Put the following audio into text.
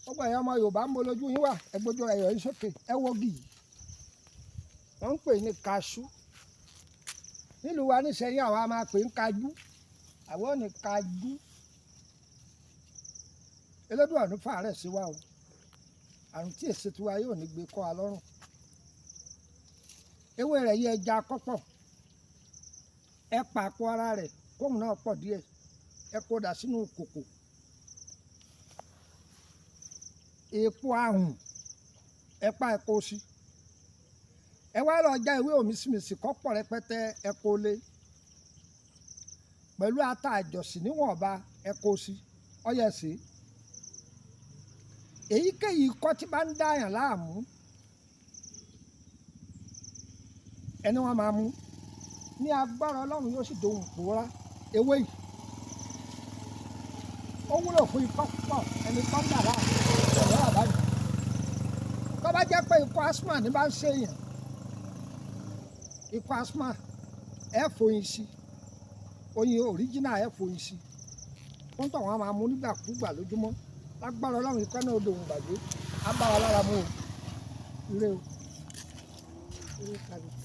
Gbogbo ẹ̀yin ọmọ Yorùbá, ń bo lójú yín wà? Ẹ gbójú ẹ̀yọ̀ yín sókè, ẹ wo igi yìí. Wọ́n ń pè ní kaṣú nílùú wa nísẹ̀yìn. Àwa máa pè ń kajú, àwọn ò ní kajú. Elédùà ní fàárẹ̀ sí wa o. Àrùn tí èsì tiwa yóò ní gbé kọ́ wa lọ́rùn. Ewé rẹ̀ yẹ ẹja kọ́pọ̀, ẹ pa àpò ara rẹ̀ kóun náà pọ̀ díẹ̀, ẹ kó dà sínú kòkò. Èèpo ahùn, ẹ pa, ẹ kó sí. Ẹ wá lọ já ewé òmísìmísì kọ́ pọ̀ rẹpẹtẹ, ẹ kó lé pẹ̀lú ata àjọsìn níwọ̀nba, ẹ kó sí ọyẹ sí. Èyíkéyìí ikọ́ tí bá ń dáyàn láàmú, ẹni wọn máa mú ní agbára Ọlọ́run, yóò sì dohùn pòórá. Ewé yìí, ó wúlò fún ikọ́ púpọ̀. Ẹni tó ń dà láàmú ọ̀rọ̀ àbáyé, tó bá jẹ́ pé ikọ́ asthma ní bá ń ṣèyàn, ikọ́ asthma, ẹ fòyìn sí oyin original, ẹ fòyìn sí, ó ń tọ̀ wọ́n máa mú nígbàkúgbà lójúmọ́. Lágbára Ọlọ́run, ikọ́ náà ó dohùn gbàgbé. Á bá wa lára mu o. Ire o. Ire kàbìtì.